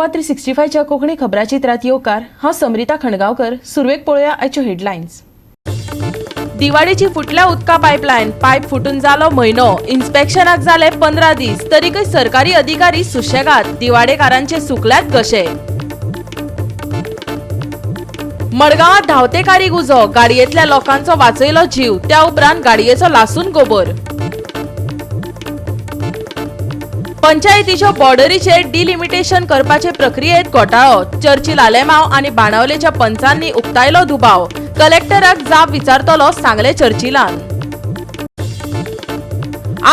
गोवा 365च्या कोंकणी खबराचित्रात येवकार. हांव समरिता खणगांवकर. सुरवेक पळोवया आयच्यो हेडलायन्स. दिवाडीची फुटल्या उदका पायपलायन. पायप फुटून जालो म्हयनो, इन्स्पेक्शनाक जाले 15 दीस, तरीकय सरकारी अधिकारी सुशेगाद. दिवाडेकारांचे सुकल्यात घशे. मडगांवात धांवते कारीक उजो, गाडयेंतल्या लोकांचो वाचयलो जीव, त्या उपरांत गाडयेचो लासून गोबर. पंचायतीच्यो बॉर्डरीचेर डिलिमिटेशन करपाचे प्रक्रियेत घोटाळो. चर्चिल आलेमाव आनी बाणावलेच्या पंचांनी उक्तायलो दुबाव. कलेक्टराक जाप विचारतलो सांगले चर्चिलान.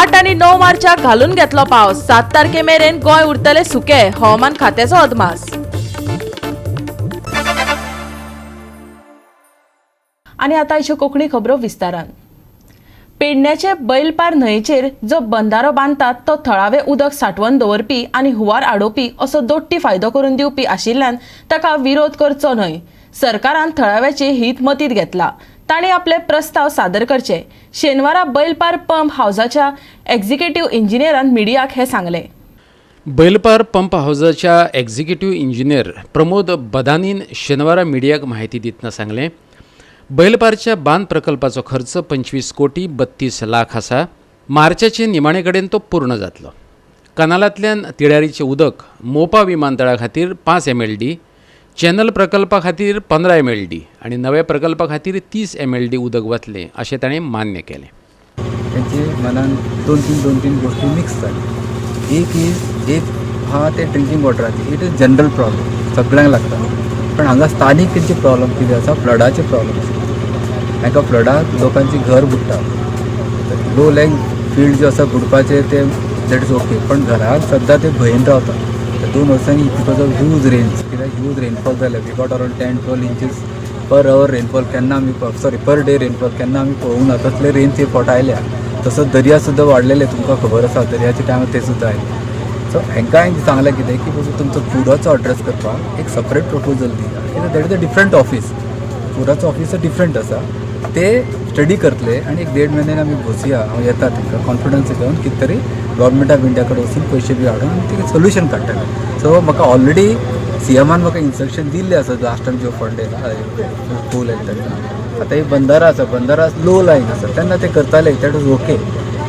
8 आनी 9 मार्चाक घालून घेतलो पावस. 7 तारखे मेरेन गोंय उरतले सुके, हवामान खात्याचो अदमास. आनी आतां आयच्यो कोंकणी खबरो विस्तारान. पेडण्याचे बैलपार न्हंयेचेर जो बंदारो बांदतात तो थळावे उदक सांठवून दवरपी आनी हुंवार आडोवपी असो दोट्टी फायदो करून दिवपी आशिल्ल्यान ताका विरोध करचो न्हय. सरकारान थळाव्याचे हित मतींत घेतला, तांणी आपले प्रस्ताव सादर करचे. शेनवारा बैलपार पंप हावजाच्या एक्झिक्युटिव्ह इंजिनियरान मिडियाक हें सांगलें. Bailpar pump हावजाच्या executive engineer Pramod बदानीन शेनवारा मिडियाक म्हायती दितना सांगलें, बैलपारच्या बांद प्रकल्पाचो खर्च 25 कोटी 32 लाख आसा. मार्चाचे निमाणे कडेन तो पूर्ण जातलो. कनालांतल्यान तिळारीचें उदक मोपा विमानतळा खातीर 5 एमएलडी, चॅनल प्रकल्पा खातीर 15 एमएलडी आनी नव्या प्रकल्पा खातीर 30 एमएलडी उदक वतलें अशें ताणें मान्य केलें. तेंचे मनान दोन तीन दोन तीन गोश्टी मिक्स जाली. एक is एक आहा ते drinking वॉटराची, it is general problem, सगळ्यांक लागता. पण हांगा स्थानीक तेंचे प्रॉब्लम कितें आसा, फ्लडाचे प्रॉब्लम आसा. हांकां फ्लडाक लोकांची घर बुडटा. लो लायंग फिल्ड जो आसा बुडपाचे ते that is okay, पण घराक सद्दां ते भंयेन रावता. 2 वर्सांनी because of huge rains, कित्याक ह्यूज रेनफॉल जाले, we got around 10-12 inches per hour rainfall केन्ना आमी, सॉरी, पर डे रेनफॉल केन्ना आमी पळोवंक ना तसले रेन्स हे फावट आयल्या. तसोच दर्या सुद्दां वाडलेले, तुमकां खबर आसा, दर्याचे टायमार ते सुद्दां आयले. सो हांकां हांवें सांगलें कितें की बाबा तुमचो पुराचो अड्रेस करपाक एक सपरेट प्रपोजल दिया, कित्याक that is a different office. पुराचो office different आसा. ते स्टडी करतले आनी एक देड म्हयन्यान आमी बसया. हांव येता तांकां कॉन्फिडन्स घेवन, कितें तरी गव्हर्मेंट ऑफ इंडिया कडेन वचून पयशे बी हाडून आनी ते सोल्युशन काडटले. सो म्हाका ऑलरेडी सीएमान म्हाका इन्स्ट्रक्शन दिल्लें आसा. लास्ट टायम ज्यो फंड येयला, पूल येयला तेन्ना, आतां ही बंदारा आसा, बंदारा लो लायन आसा, तेन्ना ते करताले, that was okay.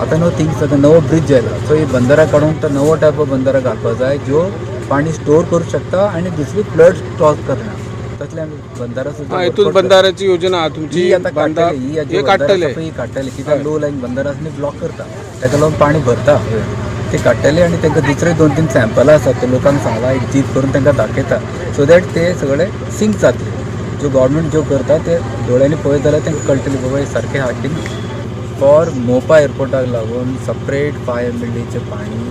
आतां न्हू थिंग्स, आतां नवो ब्रिज आयला, सो ही बंदारा काडून तो नवो टायप ऑफ बंदारा घालपाक जाय, ज्यो पाणी स्टोर करूं शकता आनी दुसरी फ्लड स्टॉप करना, तसले आमी बंदारा सुद्दां हितून बंदाराची योजना आहा तुमची. ही आतां बांदा काडटले ही. हे काडटले. ही काडटले, कित्याक लो लायन बंदारा ब्लॉक करता, ताका लागून पाणी भरता. ते काडटले आनी तांकां दुसरे दोन तीन सॅम्पलां आसात, ते लोकांक सांगला, एक जीप करून तांकां दाखयता, सो that ते सगळे सिंक जातले. ज्यो गव्हर्मेंट ज्यो करता ते दोळ्यांनी पळयत जाल्यार तांकां कळटलें, बाबा हे सारकें आहा की ना. फॉर मोपा एअरपोर्टाक लागून सपरेट 5 एमएलडीचें पाणी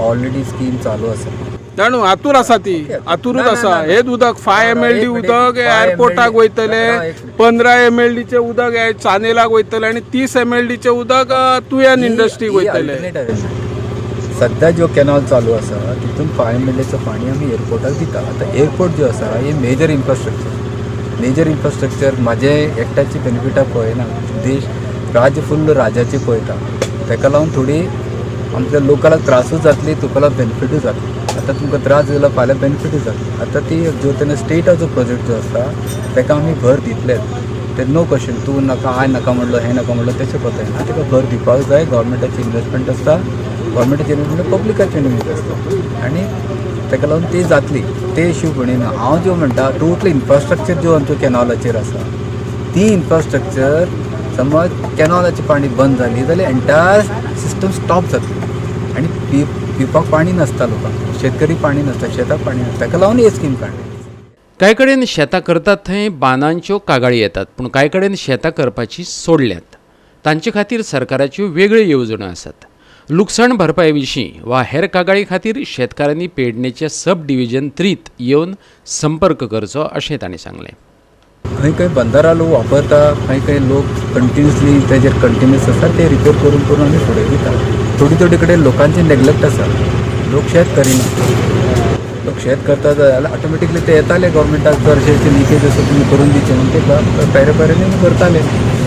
ऑलरेडी स्कीम चालू आसा. जाणू, आतूर आसा ती, आतुरूच ना, आसा. ना, ना. हेच उदक 5 एमएलडी एक मिनिट, उदक 5 एअरपोर्टाक MLD. वयतले, राव, एक मिनिट. 15 एमएलडीचे उदक हे चानेलाक वयतले आनी 30 एमएलडीचे उदक तुयान इंडस्ट्रीक ही वयतले. alternate arrangement. सध्या जो कॅनॉल चालू आसा तितून 5 एमएलडीचो पाणी आमी एअरपोर्टाक दिता. आतां एअरपोर्ट जो आसा हे मेजर इन्फ्रास्ट्रक्चर, मेजर इन्फ्रास्ट्रक्चर. म्हाजे एकट्याची बेनिफिटा पळयना, देश राज्य फुल्ल राज्याची पळयता. ताका लागून थोडी आमच्या लोकांक त्रासूय जातली, तुका बेनिफिटूय जातली. आतां तुमकां त्रास जाल्यार फाल्यां बेनिफिटूय जातली. आतां ती जो तेन्ना स्टेटाचो प्रोजेक्ट जो आसा ताका आमी भर दितलेच, ते नो क्वेश्चन. तूं नाका, हांवें नाका म्हणलो, हें नाका म्हणलो, तशें कोता येना. ताका भर दिवपाक जाय. गव्हर्मेंटाची इन्वेस्टमेंट आसता, गव्हर्मेंटाची इन्वेस्टमेंट पब्लिकाची इन्वेस्टमेंट आसता आनी ताका लागून ती जातली, ते इश्यू म्हणिना. हांव ज्यो म्हणटा, टोटल इन्फ्रास्ट्रक्चर ज्यो आमच्यो कॅनॉलाचेर आसा, ती इन्फ्रास्ट्रक्चर समज कॅनॉलाचें पाणी बंद जाली जाल्यार एंटायर सिस्टम स्टॉप जातली आनी पिवपाक पाणी नासता लोकांक, शेतकरी पाणी नासता, शेताक पाणी नासता. ताका लागून ही स्कीम काडली. कांय कडेन शेतां करतात थंय बांदांच्यो कागाळी येतात, पूण कांय कडेन शेतां करपाची सोडल्यात. तांचे खातीर सरकाराच्यो वेगळ्यो येवजण्यो आसात. लुकसाण भरपाये विशीं वा हेर कागाळी खातीर शेतकारांनी पेडणेच्या सब डिव्हिजन त्रीत येवन संपर्क करचो अशें तांणी सांगलें. खंय खंय बंदारा लोक वापरता, खंय खंय लोक कंटिन्युअसली तेजेर कंटिन्युअस आसा, ते रिपेर करून करून आमी फुडें दिता. थोडी थोडी कडेन लोकांचे नेग्लेक्ट आसा, लोक शेत करिना. लोक शेत करता जाल्यार ऑटोमॅटिकली ते येताले गव्हर्मेंटाक, जर अशें लिकेज आसा तुमी करून दिवचें म्हणून. ते पेरे पेरेनी करताले.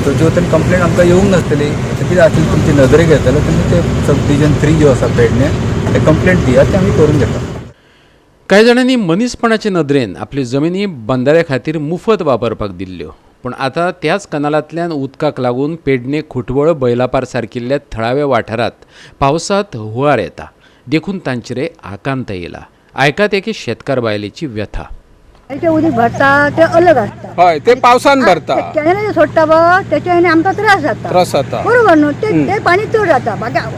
सो ज्यो तेन्ना कंप्लेन आमकां येवंक नासतली. आतां कितें आसलें तुमची नदरेक येतलें, तुमी ते सब डिविजन 3 ज्यो आसा पेडणे, ते कंप्लेंट दियात, ते आमी करून घेता. कांय जाणांनी मनीसपणाचे नदरेन आपल्यो जमिनी बंदाऱ्या खातीर मुफत वापरपाक दिल्ल्यो, पूण आतां त्याच कनालांतल्यान उदकाक लागून पेडणे, खुटवळ, बैलापार सारकिल्ल्या थळाव्या वाठारांत पावसांत हुंवार येता, देखून तांचेर आकांत येयला. आयकात एके शेतकार बायलेची व्यथा. ते उदीक भरता ते अलग आसता. हय, ते पावसान भरता. कॅनलाचे सोडटा बघ, तेच्या हेणे आमकां त्रास जाता. त्रास जाता. बरोबर न्हू? ते ते पाणी चड जाता. बाकी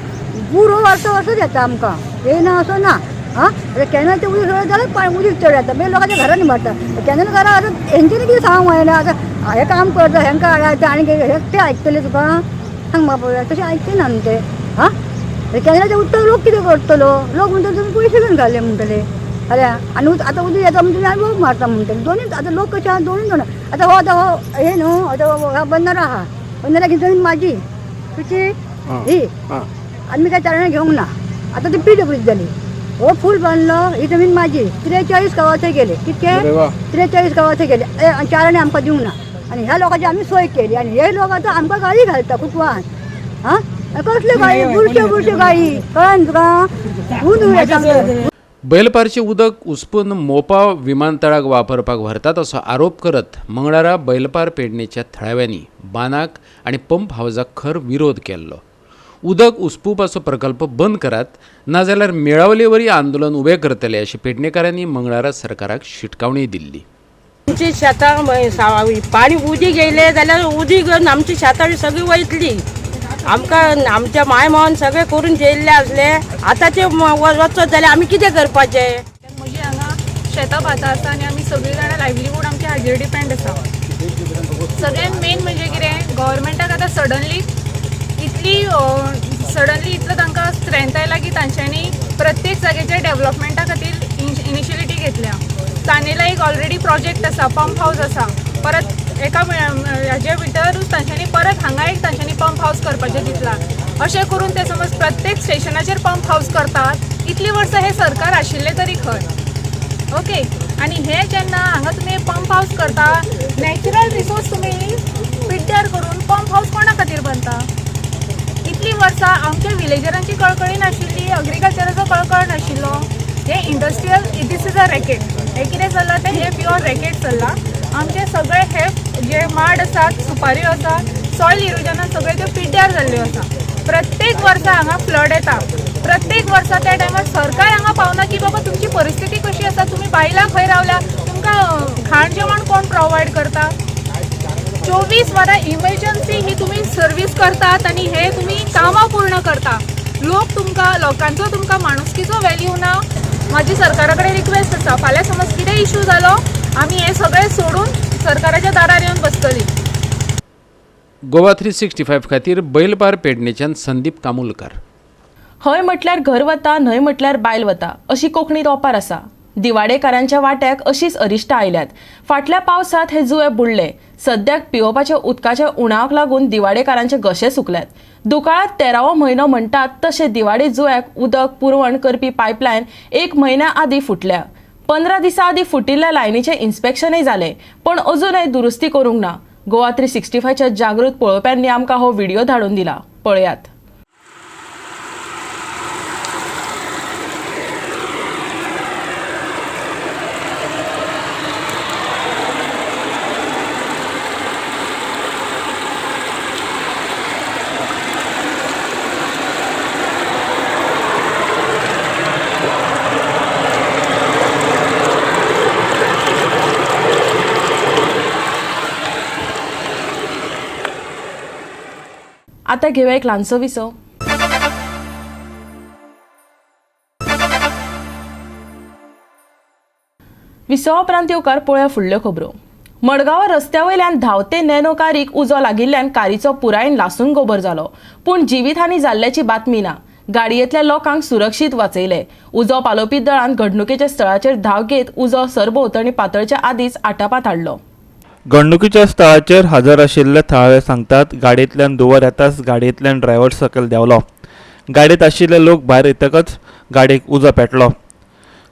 पूर हो वर्सां वर्सां येता आमकां, येयना असो ना. आं, कॅनलाचें उदीक सोडलें जाल्यार पाणी उदीक चड येता, मागीर लोकांच्या घरांनी भरता. कॅनल घरा आतां हेंच्यांनी कितें सांगूंक मेळना. आतां हें काम करता, हेंकां आनी हे ते आयकतले तुका? सांग म्हाका पळोवया, तशें आयकचे ना न्हू ते. आं, कॅनलाचें उदक लोक कितें करतलो? लोक म्हणटले तुमी पयशे घेवन घाले म्हणटले. अरे आनी आतां उदक येता म्हणटा तुमी आनी लोक मारता म्हणटले. दोनूय आतां लोक कशे आहा, दोनूय जाणां. आतां हो आतां हो हे न्हू, आतां हो बंदर आहा, बंदरा जमीन म्हाजी तुची ही, आनी मी काय चारणां घेवंक ना. आतां ती पी डब्ल्यू जाली. हो फूल बांदलो, ही जमीन म्हाजी. 43 गांवां थंय गेले. कितके? 43 गांवां थंय गेले. चारणे आमकां दिवंक ना. आनी ह्या लोकांची आमी सोय केली आनी हे लोक आतां आमकां गाळी घालता कुटवान. आं, कसल्यो गाळी? बुरश्यो बुरश्यो गाळी, कळ्ळें तुका? ऊन उडयता. बैलपारचें उदक उसपून मोपा विमानतळाक वापरपाक व्हरतात असो आरोप करत मंगळारा बैलपार पेडणेच्या थळाव्यांनी बांदाक आनी पंप हावजाक खर विरोध केल्लो. उदक उसपुपाचो प्रकल्प बंद करात, नाजाल्यार मेळावलेवरी आंदोलन उबें करतले अशें पेडणेकारांनी मंगळारा सरकाराक शिटकावणी दिल्ली. आमची शेतां पाणी उदीक येयलें जाल्यार उदीक घेवन आमची शेतां सगळीं वयतली. आमकां आमच्या माय मावान सगळें करून जेयल्ले आसले, आतां ते वचत जाल्यार आमी कितें करपाचें? म्हजी हांगा शेतां भातां आसा आनी आमी सगळीं जाणां लायवलीहूड आमचे हाजेर डिपेंड आसा. सगळ्यात मेन म्हणजे कितें, गव्हर्मेंटाक आतां सडनली इतली सडनली इतलो तांकां स्ट्रेंथ आयला की तांच्यांनी प्रत्येक जाग्याच्या डेव्हलपमेंटा खातीर इनिशिएटी घेतल्या. तानेला एक ऑलरेडी प्रोजेक्ट आसा, पंप हावज आसा. परत एका हाजे भितरूच तांच्यांनी परत हांगा एक तांच्यांनी पंप हावज करपाचें चिंतलां. अशें करून ते समज प्रत्येक स्टेशनाचेर पंप हावज करतात. इतलीं वर्सां हें सरकार आशिल्लें तरी खंय? ओके, आनी हें जेन्ना हांगा तुमी पंप हावज करता, नॅचरल रिसोर्स तुमी पिड्ड्यार करून पंप हावज कोणा खातीर बांदता? इतलीं वर्सां आमच्या विलेजरांची कळकळी नाशिल्ली, अग्रिकल्चराचो कळकळ नाशिल्लो. हे industrial, this is a racket. हें कितें चल्लां तें हें प्युअर रॅकेट चल्लां. आमचे सगळे हे जे माड आसात, सुपाऱ्यो आसात, सॉयल इरोजनान सगळे त्यो पिड्ड्यार जाल्ल्यो आसा. प्रत्येक वर्सा हांगा फ्लड येता. प्रत्येक वर्सा त्या टायमार सरकार हांगा पावना की बाबा तुमची परिस्थिती कशी आसा, तुमी बायलां खंय रावल्या, तुमकां खाण जेवण कोण प्रोवायड करता? 24 वरां इमर्जन्सी ही तुमी सर्वीस करतात आनी हे तुमी कामां पूर्ण करता. लोक तुमकां, लोकांचो तुमकां माणुसकीचो वेल्यू ना. म्हाजी सरकारा कडेन रिक्वेस्ट आसा, फाल्यां समज कितें इशू जालो, आमी हें सगळें सोडून सरकाराच्या दारार येवन बसतली. गोवा 365 खातीर बैलपार पेडणेच्यान संदीप कामुलकार. हय म्हटल्यार घर वता, न्हय म्हटल्यार बायल वता अशी कोंकणीत ओपार आसा. दिवाडेकारांच्या वाट्याक अशीच अरिश्टां आयल्यात. फाटल्या पावसांत हे जुवे बुडले. सद्याक पिवपाच्या उदकाच्या उणावाक लागून दिवाडेकारांचे घशे सुकल्यात. दुकाळांत 13वो म्हयनो म्हणटात तशें दिवाडे जुव्याक उदक पुरवण करपी पायपलायन 1 म्हयन्या आदीं फुटल्या. 15 दिसां आदीं फुटिल्ल्या लायनीचें इन्स्पेक्शनय जालें, पण अजूनय दुरुस्ती करूंक ना. गोवा 365च्या जागृत पळोवप्यांनी आमकां हो व्हिडिओ धाडून दिला, पळयात. आता घेऊया एक ल्हानसो विसव. विसवा उपरांत येवकार पळोवया फुडल्यो खबरो. मडगांव रस्त्या वयल्यान धांवते नॅनो कारीक उजो लागिल्ल्यान कारीचो पुरायेन लासून गोबर जालो, पूण जिवीतहानी जाल्ल्याची बातमी ना. गाडयेंतल्या लोकांक सुरक्षीत वाचयले. उजो पालोवपी दळान घडणुकेच्या स्थळाचेर धांव घेत उजो सरभोंवतणी पातळच्या आदींच आटापात हाडलो. घडणुकीच्या स्थळाचेर हजर आशिल्ले थळावे सांगतात, गाडयेंतल्यान धुंवर येताच गाडयेंतल्यान ड्रायव्हर सकयल देंवलो. गाडयेंत आशिल्ले लोक भायर येतकच गाडयेक उजो पेटलो.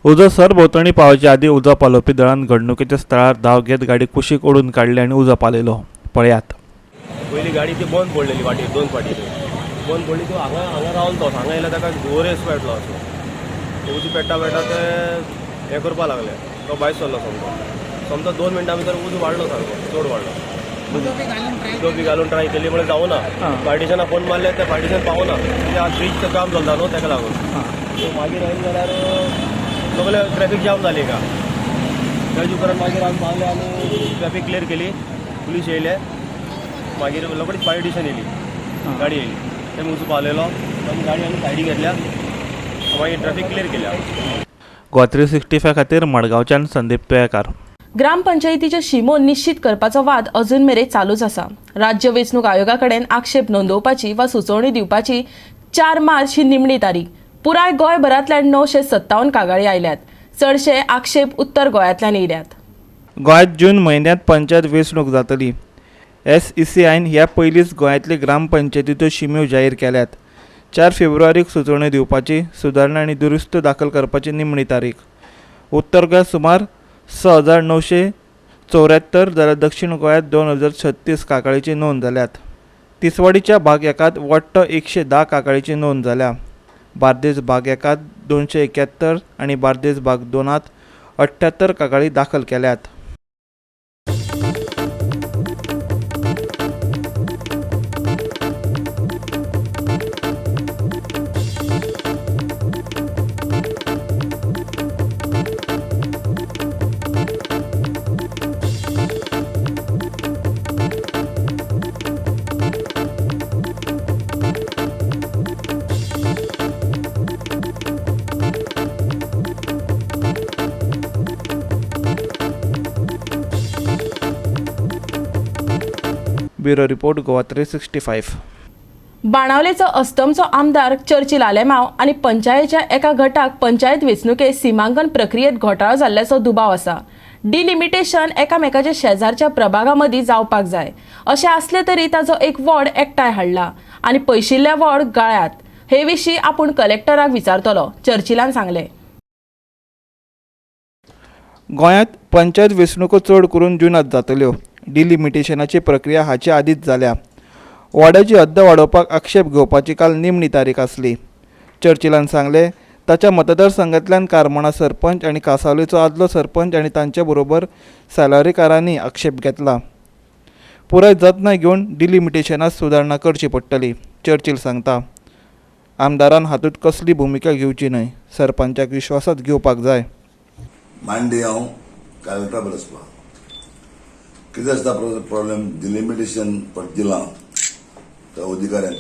उजो सरभोंवतणी पावचे आदीं उजो पालोवपी दळान घडणुकेच्या स्थळार धांव घेत गाडी कुशीक ओडून काडली आनी उजो पालयलो. पळयात. पयली गाडी ती बंद पडलेली वाटेर, 2 फाटीर बंद पडली. तो हांगा हांगा रावलो, तो हांगा येयल्यार ताका धुंवर पेटलो असो. उजो पेट्टा पेट्टा ते हें करपाक लागले. तो भायर सरलो समजो समजो 2 मिनटां भितर उजो वाडलो सारको, चड वाडलो. उदक बी घालून ट्राय केली म्हळ्यार जावना. फायर फोन मारले, ते फायर स्टेशन पावना, कित्याक ब्रिजचें काम चलता न्हू ताका लागून. सो मागीर आयले जाल्यार सगळे ट्रॅफीक जाम जाली हिंगा. तेजे उपरांत मागीर आमी पावले आनी ट्रॅफीक क्लियर केली. पुलीस येयले, मागीर रोखडीच फायर स्टेशन येयली, गाडी येयली. तेमी उजो पावलेलो, आमी गाडी आमी सायडीक घेतल्या, मागीर ट्रॅफीक क्लियर केल्या. गोवा 365 खातीर मडगांवच्यान संदीप तुयेकार. ग्रामपंचायतीच्यो शिमो निश्चित करपाचो वाद अजून मेरेन चालूच आसा. राज्य वेंचणूक आयोगा कडेन आक्षेप नोंदोवपाची वा सुचोवणी दिवपाची 4 मार्च ही निमणी तारीख. पुराय गोंयभरांतल्यान 957 कागाळी आयल्यात. चडशे आक्षेप उत्तर गोंयांतल्यान येयल्यात. गोंयांत जून म्हयन्यांत पंचायत वेंचणूक जातली. SECIन ह्या पयलींच गोंयांतली ग्रामपंचायतीच्यो शिम्यो जाहीर केल्यात. 4 फेब्रुवारीक सुचोवण्यो दिवपाची, सुदारणा आनी दुरुस्त दाखल करपाची निमणी तारीख. उत्तर गोंयांत सुमार 6,974 जाल्यार दक्षिण गोंयांत 2,036 कागाळीची नोंद जाल्यात. तिसवाडीच्या भाग एकांत वट्ट 110 कागाळीची नोंद जाल्या. बार्देस भाग एकांत 271 आनी बार्देस भाग 2 78 कागाळी दाखल केल्यात. Bureau report, Goa 365. बाणावलेचो अस्तमचो आमदार चर्चिल आलेमांव आनी पंचायतीच्या एका गटाक पंचायत वेंचणुके सिमांकन प्रक्रियेत घोटाळो जाल्ल्याचो दुबाव आसा. डिलिमिटेशन एकामेकाच्या शेजारच्या प्रभागा मदीं जावपाक जाय अशें आसलें तरी ताचो एक वॉर्ड एकठांय हाडला आनी पयशिल्ले वॉर्ड गळ्यात. हे विशीं आपूण कलेक्टराक विचारतलो, चर्चिलान सांगलें. गोंयांत पंचायत वेंचणुको चड करून जुनांत जातल्यो. डिलिमिटेशनाची प्रक्रिया हाचे आदींच जाल्या. वॉर्डाची हद्द वाडोवपाक आक्षेप घेवपाची काल निमणी तारीख आसली. चर्चिलान सांगलें, ताच्या मतदारसंघांतल्यान कारमोणा सरपंच आनी कांसावलेचो आदलो सरपंच आनी तांचे बरोबर सालावरीकारांनी आक्षेप घेतला. पुराय जतनाय घेवन डिलिमिटेशनांत सुदारणा करची पडटली, चर्चिल सांगता. आमदारान हातूंत कसली भुमिका घेवची न्हय, सरपंचाक विश्वासांत घेवपाक जाय. मांडी हांव कलेक्टरा बसपा कितें आसता प्रॉब्लेम डिलिमिटेशन दिलां त्या अधिकाऱ्यांक,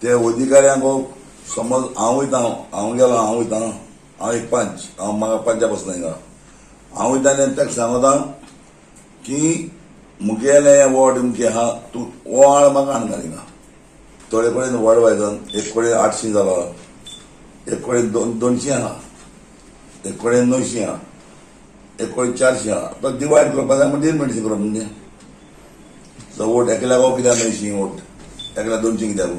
त्या अधिकाऱ्यांक समज हांव वयता, हांव गेलो, हांव वयता, हांव एक पंच, हांव म्हाका पंचा बसना हिंगा, हांव वयता आनी ताका सांगता की मुगेलें वॉर्ड अमकें आहा, तूं वॉर्ड म्हाका हाडून घाल हिंगा. थोडे कडेन वॉर्ड वायजान एक कडेन 800 जाला, एक कडेन 200 आहा, एक कडेन 900 आहा, एक कडेन 400 आहा. आतां डिवायड करपा जाय म्हणजे डिलिमिटेशन करप म्हणजे सो वोट एकल्याक कित्याक 900 वोट, एकल्याक 200 कित्याक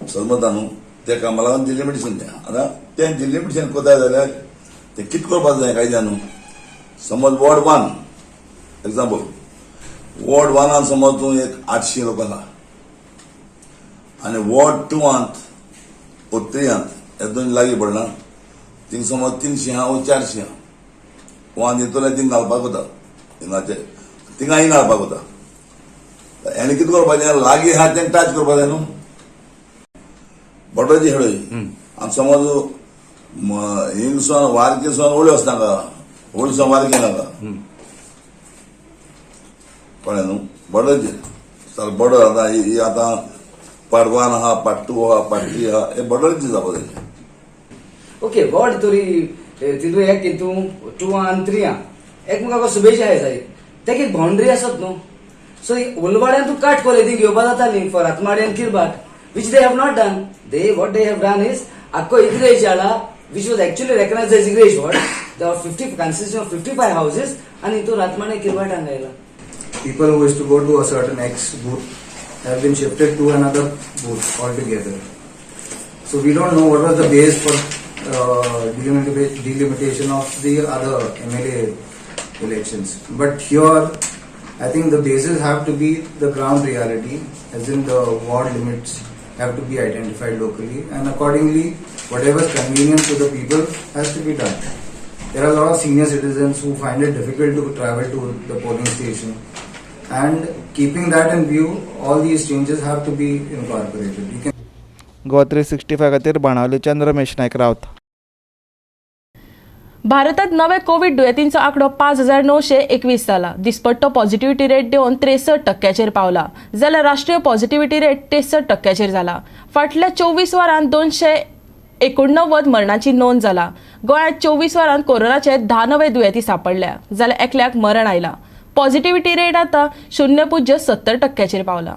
समजता न्हू. त्या कामा लागून डिलिमिटेशन तें. आतां तें डिलिमिटेशन करता जाल्यार तें कितें करपाक जाय कांय न्हू. समज वॉर्ड 1 एग्जाम्पल, वॉर्ड 1 समज तूं एक 800 लोक आसा आनी वॉर्ड 2 वो 3 हे दोन लागीं पडना, थिंग समज 300 आहा वो 400 आहा, वन हितूंतल्यान थिंग घालपाक वता, हिंगाचे थिंगा हिंग घालपाक वता. हेणें कितें करपाचें, लागीं आहा तें टच करपा जाय न्हू, बॉर्डराची हेडय. आनी समज हिंगसून वारकेसून ओळी वचनाका, ओळीसून वारके नाका, कळ्ळें न्हू. बॉर्डराचेर सर बॉर्डर आतां ही आतां पार्ट 1 आहा, पार्ट 2 आहा, पार्ट 3 आहा, हे बॉर्डराचेर जावपा जाय. ओके, वॉर्ड तरी तितू एक तितू 2 आनी 3 आहा, एकमेकाक शुभेच्छा आहा जाय, तेका एक बाउंड्री आसत न्हू. सो उलवाड्यान तूं काट कोलेती घेवपा जाताली फॉर आतमाडी आनी किरबाट, which they have not done. They what they have done is आख्खो इग्रेज जाला, which was actually recognised as Igrej's ward, the 50 consisting of 55 houses, आनी हितून रातमाडे किरबाटान आयला. People who used to go to a certain X booth have been shifted to another booth altogether. So we don't know what was the base for delimitation of the other MLA elections. But here, I think the basis have to be the ground reality, as in the ward limits have to be identified locally, and accordingly Whatever is convenient to the people has to be done. There are a lot of senior citizens who find it difficult to travel to the polling station, and keeping that in view, all these changes have to be incorporated. You can Goa 365 खातीर बाणावलेच्यान रमेश नायक रावत. भारतात नवे Covid दुयेंतींचो आंकडो 5921 जाला. दिसपट्टो positivity rate देंवन 63% पावला, जाल्यार राष्ट्रीय positivity rate 63% जाला. फाटल्या 24 वरांत 289 मरणाची नोंद जाला. गोंयांत 24 वरांत कोरोनाचे 10 नवे दुयेंती सांपडल्या, जाल्यार एकल्याक मरण आयला. पॉझिटिव्हिटी रेट आतां 0.70% पावला.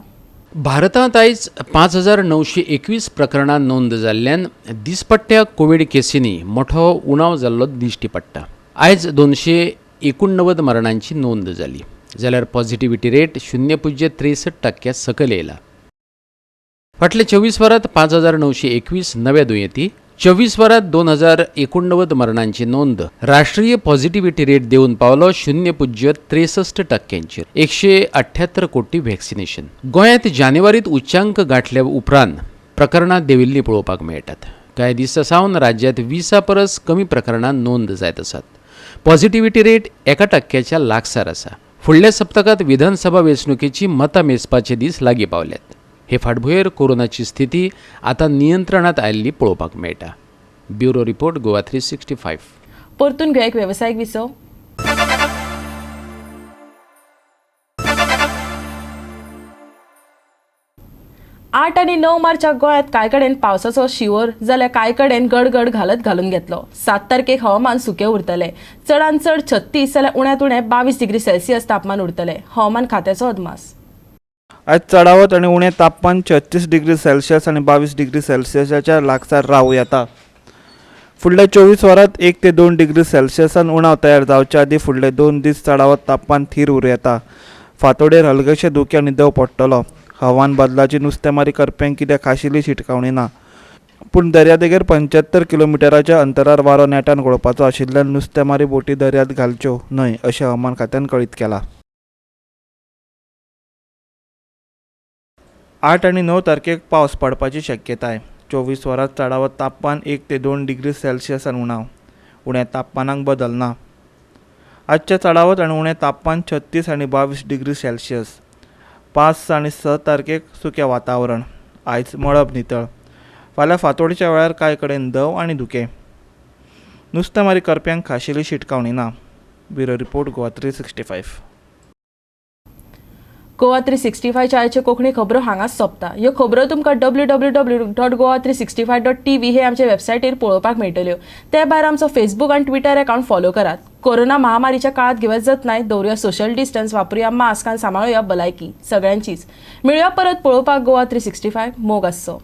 भारतांत आयज 5921 प्रकरणां नोंद जाल्ल्यान दिसपट्ट्या कोवीड केसींनी मोठो उणाव जाल्लो दिश्टी पडटा. आयज 289 मरणांची नोंद जाली, जाल्यार पॉझिटिव्हिटी रेट 0.63% सकयल येयला. फाटल्या 24 वरांत 5921 नव्या दुयेंती, 24 वरांत 2089 मरणांची नोंद. राष्ट्रीय पॉझिटिव्हिटी रेट देंवून पावलो 0.63%. 178 कोटी व्हॅक्सिनेशन. गोंयांत जानेवारीत उच्चांक गांठल्या उपरांत प्रकरणां देंविल्लीं पळोवपाक मेळटात. कांय दिसां सावन राज्यांत 20 परस कमी प्रकरणां नोंद जायत आसात. पॉझिटिव्हिटी रेट 1% लागसार आसा. फुडल्या सप्तकांत विधानसभा वेंचणुकेची मतां मेजपाचे दीस लागीं पावल्यात. हे फाटभुंयेर कोरोनाची स्थिती आतां नियंत्रणांत आयिल्ली पळोवपाक मेळटा. Bureau report, Goa 365. परतून घेवया एक वेवसायीक विसव. आठ आनी 9 मार्चाक गोंयांत कांय कडेन पावसाचो शिंवर, जाल्यार कांय कडेन गडगड घालत घालून घेतलो. 7 तारखेक हवामान सुकें उरतलें. चडांत चड 36 जाल्यार उण्यांत उणें 22 डिग्री सेल्सियस तापमान उरतलें. हवामान खात्याचो अदमास. आयज चडावत आनी उणें तापमान 36 डिग्री सेल्सियस आनी 22 डिग्री सेल्सियसाच्या लागसार रावूं येता. फुडल्या 24 वरांत 1 ते 2 डिग्री सेल्सियसान उणाव तयार जावचे आदीं फुडले 2 दीस चडावत तापमान थीर उरूं येता. फांतोडेर हलकेशे धुकें आनी दंव पडटलो. हवामान बदलाची नुस्तेमारी करप्यांक कितें खाशेली शिटकावणी ना, पूण दर्यादेगेर 75 किलोमिटराच्या अंतरार वारो नेटान घोळपाचो आशिल्ल्यान नुस्तेमारी बोटी दर्यांत घालच्यो न्हय अशें हवामान खात्यान कळीत केलां. 8 आनी 9 तारखेक पावस पडपाची शक्यताय. 24 वरांत चडावत तापमान 1 ते 2 डिग्री सेल्सियसान उणाव. उण्या तापमानाक बदल ना. आजचें चडावत आनी उणें तापमान 36 आनी 22 डिग्री सेल्सियस. 5 आनी 6 तारखेक सुकें वातावरण. आयज मळब नितळ. फाल्यां फांतोडच्या वेळार कांय कडेन दंव आनी धुकें. नुस्तेमारी करप्यांक खाशेली शिटकावणी ना. Bureau report, Goa 365. Goa 365च्या आयच्यो कोंकणी खबरो हांगाच सोंपता. ह्यो खबरो तुमकां www.goa365.tv हे आमचे वेबसायटीर पळोवपाक मेळटल्यो. ते भायर आमचो फेसबूक आनी ट्विटर अकावंट फॉलो करात. कोरोना महामारीच्या काळात घेवया जतनाय, दवरुया सोशल डिस्टन्स, वापरुया मास्क आनी सांबाळुया भलायकी सगळ्यांचीच. मेळुया परत पळोवपाक गोवा 365. मोग आसचो.